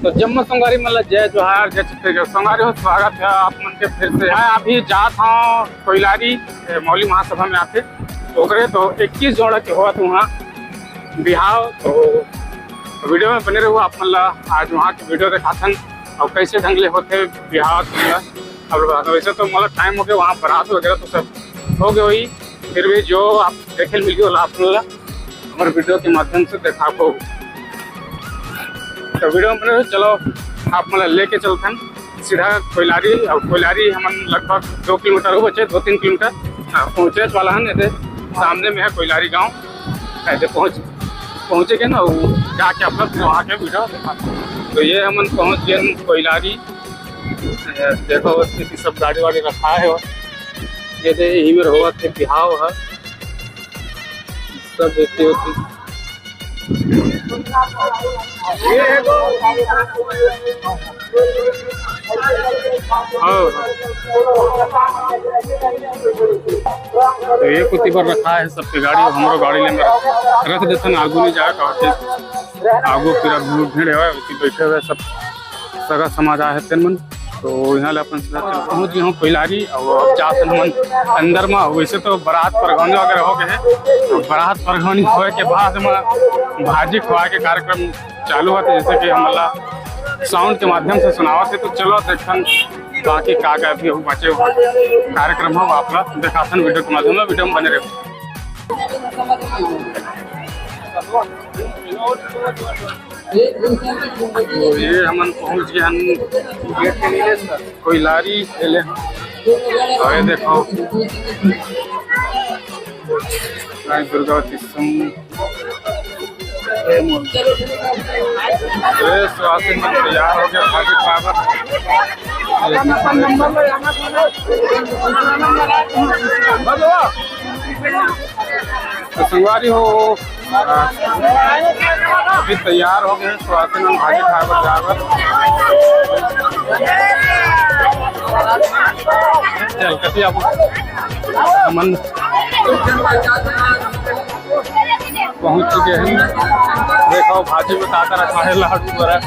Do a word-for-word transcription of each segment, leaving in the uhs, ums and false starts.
तो जम्मो संगवारी मन ला जय जोहार, जय छत्तीसगढ़। संगवारी हो, स्वागत हे आप मन के फिर से। मैं अभी जात हूँ कोइलारी, ए, मौली महासभा में आथे, ओकरे तो इक्कीस जोड़ा के होवत उहाँ बिहाव। तो वीडियो में बने रहू, आप मन ला आज उहाँ के वीडियो देखाथन अउ कैसे ढंग ले होथे बिहाव के मन ला। अब वैसे तो मोला टाइम हो गया, वहाँ बारात वगैरह तो सब हो गए होही, फिर भी जो आप देखे मिलही, ओला आप मन ला हमर वीडियो के माध्यम से देखाबो। तो वीडियो में बने रहो, चलो आप मन ला लेके चलथन सीधा कोइलारी। अउ कोइलारी हमन लगभग दो किलोमीटर हो बचे, दो तीन किलोमीटर, हाँ, पहुँचे वाला हन। एदे सामने में है कोइलारी गाँव। एदे पहुँच पहुँचे के ना, वो जाके आप लोग वहाँ के वीडियो देखा। तो ये हमन पहुँच गए कोइलारी। ये देखो, स्थिति सब गाड़ी वाड़ी रखा है। और ये दे यही में होवत हे बिहाव है, सब देखते होते। हाँ। तो ये कुती पर रखा है सबके गाड़ी, हमरो गाड़ी ले रख देथन, आगू नहीं जाए कहते, आगू पूरा भीड़ भीड़ है, उसी बैठे हुए सब सगा समाज आए हैं तेन मन। तो यहाँ ले अपन सीधा चल पहुँच गए हूँ कोइलारी, और अब जात हन हमन अंदर में। वैसे तो बारात परगौनी वगैरह हो गए हैं, तो बारात परगौनी होए के बाद में भाजी खुआ के कार्यक्रम चालू होथे, जैसे कि हमला साउंड के माध्यम से सुनावत हे। तो चलो देखथन बाकी का का अभी बचे हुए कार्यक्रम हो, आप ला देखाथन वीडियो के माध्यम में, वीडियो में बने रहो। तो ये हमन पहुंच गए हन कोइलारी एले। अरे देखो, दुर्गावती संग। ये सुहासिन मन तैयार हो गया भाजी खाए बर। तो संगवारी हो, अभी तैयार हो गए सुहासिन मन भाजी खाए बर जाए बर। चल कति अब हमन पहुंच चुके हैं। देखो भाजी में का का रखा है, लाडू वगैरह।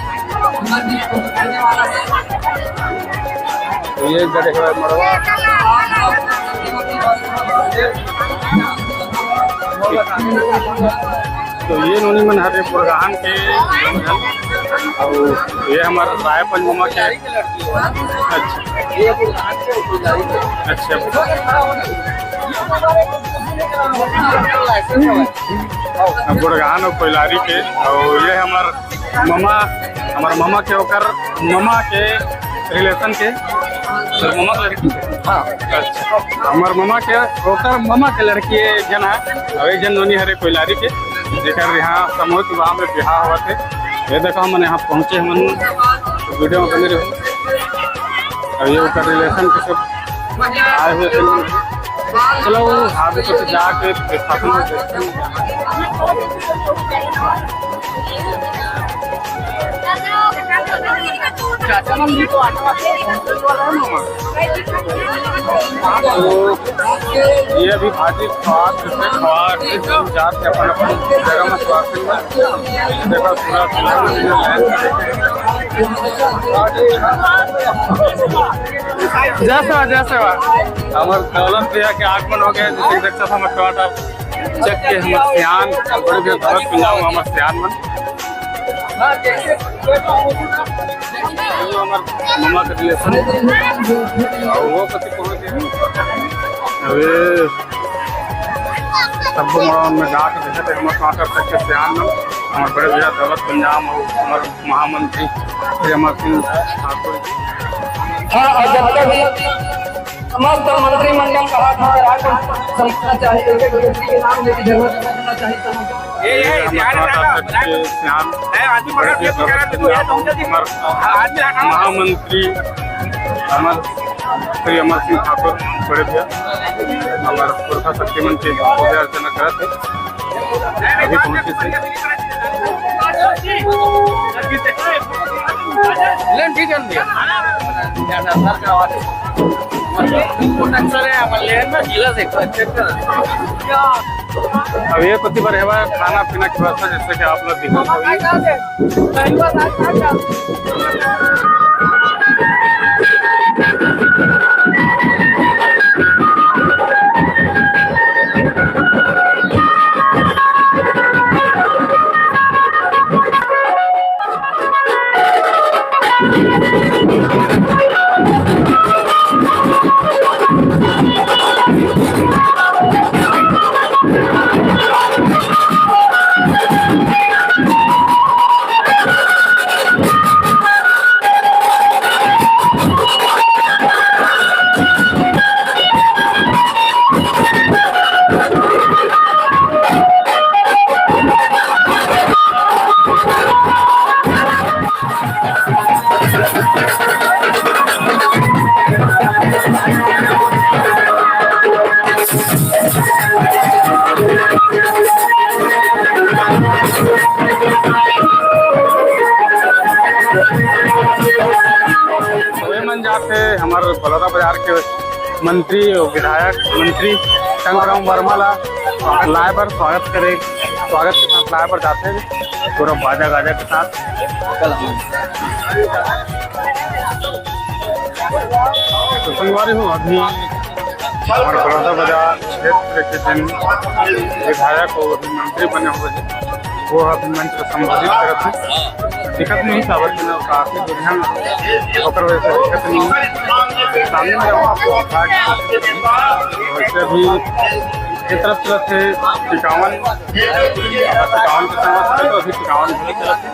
तो ये इधर देखो मड़वा। तो ये नोनी मन हरे बुढ़गान के, और ये हमारा रायपंज ममा के। अच्छा। अच्छा। गुड़गान और कोइलारी के, और ये हमार ममा, हमार ममा के, ओकर ममा के रिलेशन के, तो ममा के लड़की के। हाँ। अच्छा, हमार ममा के, ओकर ममा के लड़की एक जन है, और एक जन नोनी हरे कोइलारी के, जेकर यहाँ सामूहिक विवाह में बिहाव होवत हे। ये देखो, हमन यहाँ पहुँचे, हमन वीडियो में बने रहो। और ये ओकर रिलेशन के सब आए हुए थे। चलो, आगे कुछ जाके विस्थापन में देखते हैं। तो ये अभी भाजी खवा के, खवा के जात के अपन अपन जगह में स्वास्थ्य में देखो पूरा। जय सेवा, जय सेवा। हमर दौलत भैया के आगमन हो गया, जैसे देख सकते हमर टमाटर चक के हमर सियान, बड़े भैया दौलत पंजाब हमर सियान मन। वो हमर ममा के रिलेशन, और वो कति पहुंच गए। अबे तब मोड़ा में गा के देखते हमर टमाटर चक के सियान मन, हमर बड़े भैया दौलत पंजाब और हमर महामंत्री श्री अमर सिंह ठाकुर जी। हाँ, और जब तक समस्त मंत्रिमंडल कहा था, राज समझना चाहिए, एक एक व्यक्ति के नाम लेके जरूरत समझना चाहिए, समझना चाहिए। ये, ये, ये, ध्यान रखना, ध्यान रखना। ध्यान। है, आदमी पकड़ के, पकड़ के, तू है, तुम जल्दी। हमार हाँ, आदमी हटाओ। महामंत्री हमार श्री अमर सिंह ठाकुर बड़े भैया, हमार पुरखा शक्ति मन के पूजा अर्चना करत है। अभी पहुंचे थे। लेन ठीक है भैया। ज्यादा सर का आवाज। मतलब, वो टक्कर है, अपन लेन में ढीला से, चेक कर। अब ये कुछ बार है खाना पीना की व्यवस्था, जैसे कि आप लोग दिखा सकते हैं। सही बात है। ये मन जात हे हमर बलौदा बाजार के मंत्री अउ विधायक मंत्री टंकराम वर्मा ला लाए बर स्वागत करे, स्वागत के साथ लाए बर जाथे पूरा बाजा गाजा के साथ। तो संगवारी हो, अभी हमर बलौदा बाजार क्षेत्र के जिन विधायक अउ अभी मंत्री बने हुए हे, वो अभी मंच पर संबोधित करत हे। दिखत नहीं काबर के ना काफी दूरिया में, ओकर वजह से दिखत नहीं। सामने में रहो, आपको दिखा देते। वैसे भी ये तरफ तरफ से टिकावन, टिकावन के समय से तो अभी टिकावन भी चलत हे।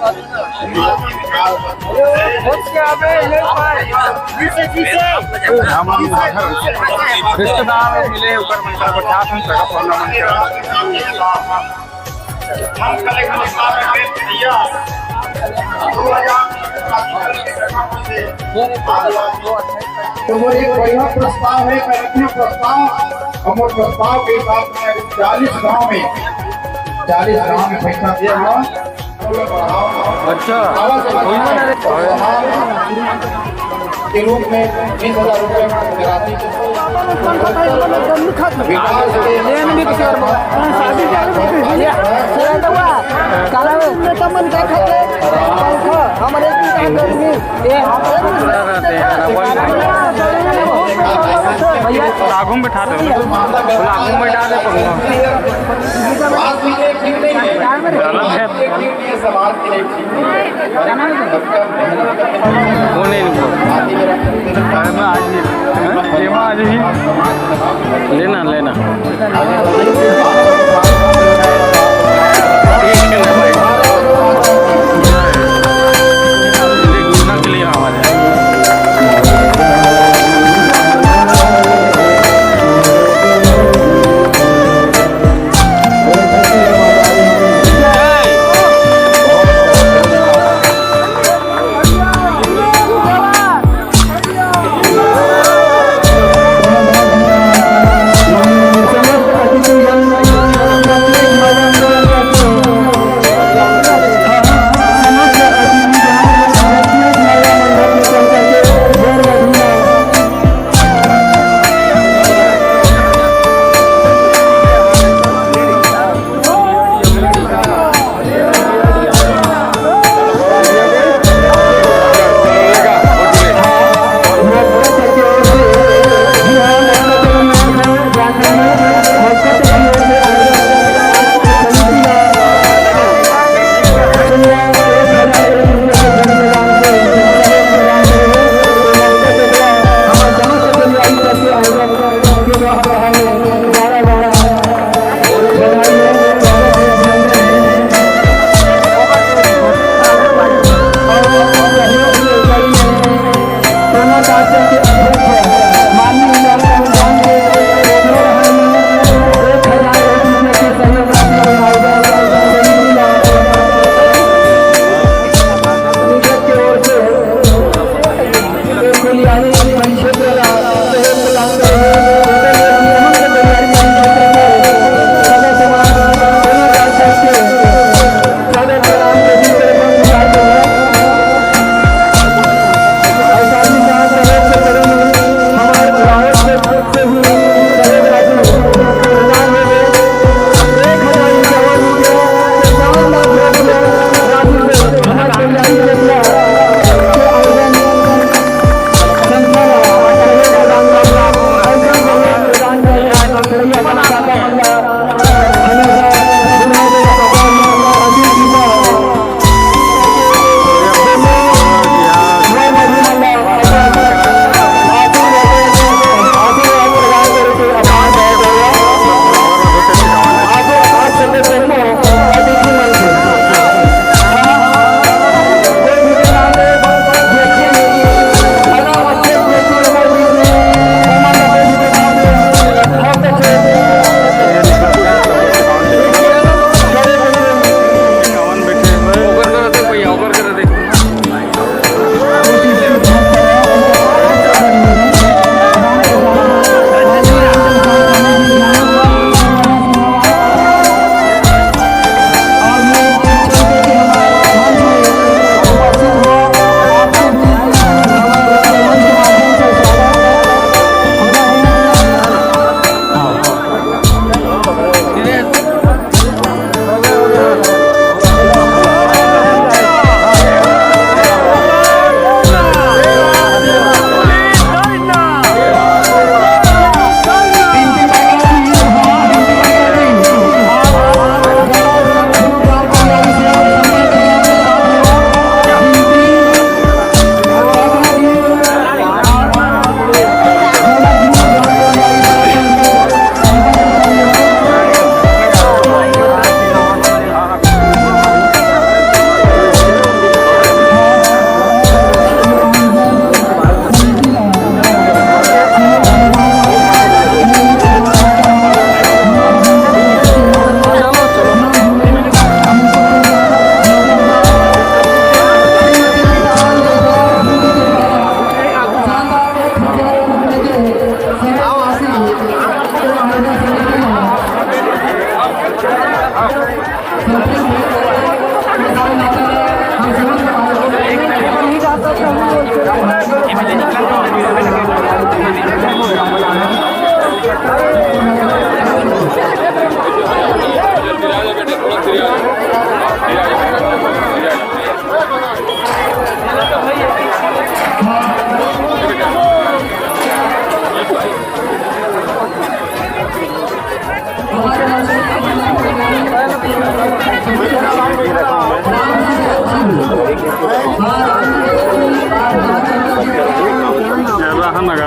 हम रिश्तेदार मिले, ओकर मन का बैठा था, सगा पहुना मन का। तो वो एक बढ़िया प्रस्ताव है, कलेक्टिव प्रस्ताव। हम वो प्रस्ताव के हिसाब से चालीस गांव में, चालीस गांव में पैसा दिया हुआ। अच्छा, आवास वही बना रहे। के रूप में बीस हजार रुपए में राशि विकास के लेन भी किसी और बोला। हाँ, शादी के आगे बोलते हैं। ये, ये तो हुआ। काला में का मन का खाते? पंखा, हमारे की क्या गर्मी? ये, भैया। आगू में बैठा दे, आगू में बैठा दे पंखा। गलत है। वो नहीं, रुको। अरे, मैं आज ही, हाँ? ये मैं आज ही। लेना, लेना। ठीक है ना भाई? ये घूमना के लिए आवाज है।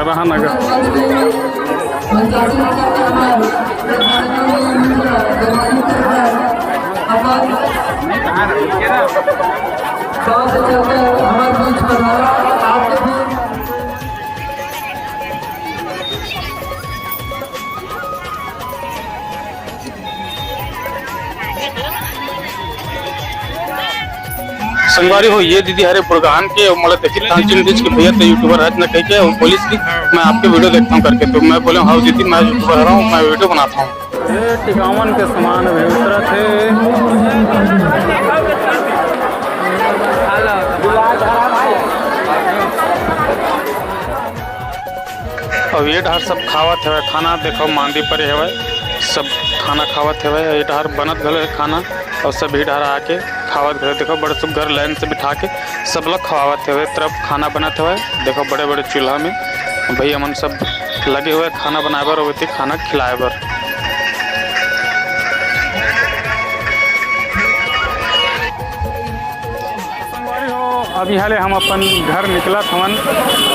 महानगर। संगवारी हो, ये दीदी हरे बुड़गान के, मोला देखिस त चिन्हिस कि भैया त YouTuber हस न कहिके, अउ बोलिस कि मैं आपके video देखता हूँ करके। तो मैं बोले, हाँ दीदी, मैं YouTuber हरंव, मैं video बनाता हूँ। ये टिकावन के सामान अभी उतरत हे। अउ ये डहर सब खावत हवय खाना, देखो मांदी परे हवय, सब खाना खावत हवय। ये डहर बनत घलो हे खाना, अउ सभी डहर आके खावत घलो। देखो बड़े सुग्घर line से बिठा के सब ला खवावत हवय। तरफ खाना बनत हवय, देखो बड़े बड़े चूल्हा में भैया मन सब लगे हुए खाना बनाए बर, अउ एती खाना खिलाए बर। संगवारी हो, अब इहाँ ले हम अपन घर निकलत हवन,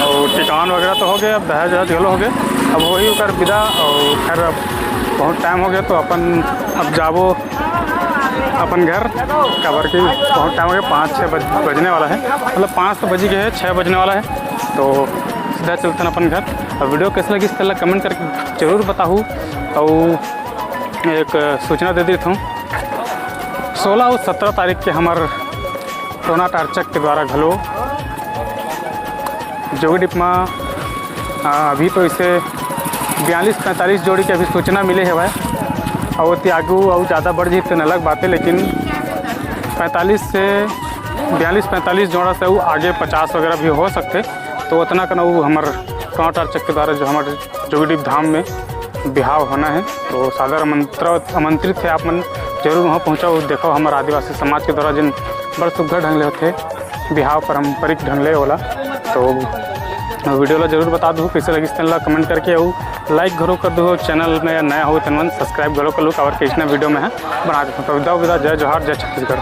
अउ टिकावन वगैरह तो हो गए, अब दहेज वहेज घलो हो गए, अब वही ओकर विदा। अउ खैर, अब बहुत time हो गए, तो अपन अब जाबो अपन घर, काबर कि बहुत time हो गए, पाँच छः बज-, बजने वाला है, मतलब पाँच तो बजी गए हैं, छः बजने वाला है, तो सीधा चलथन अपन घर। अब video कैसे लगिस तेला comment करके जरूर बताहू। अउ एक सूचना दे देत हूँ, सोलह अउ सत्रह तारीख के हमर टोना टारचक के द्वारा घलो जोगीडीप म, आ, अभी तो इसे बयालीस पैंतालीस जोड़ी के अभी सूचना मिले हवय, अउ ओती आगू अउ ज़्यादा बढ़ जही तेन अलग बात हे, लेकिन पैंतालीस से, बयालीस पैंतालीस जोड़ा से अउ आगे पचास वगैरह भी हो सकथे। तो ओतना कन अउ हमर टोना टारचक के द्वारा जो हमर जोगीडीप धाम में बिहाव होना है, तो सादर आमंत्र-, आमंत्रित है आप मन, जरूर वहाँ पहुँचो। देखो, हमर आदिवासी समाज के द्वारा जिन बड़ सुघर ढंग ले होथे बिहाव, पारंपरिक ढंग ले ओला। तो video ला जरूर बता दू, कैसे लगिस तेन ला comment करके, अउ like घलो कर दू, channel में नया हो तेन मन subscribe घलो कर लू, काबर के अइसना video में है बना देथों। तो विदा विदा, जय जोहार, जय छत्तीसगढ़।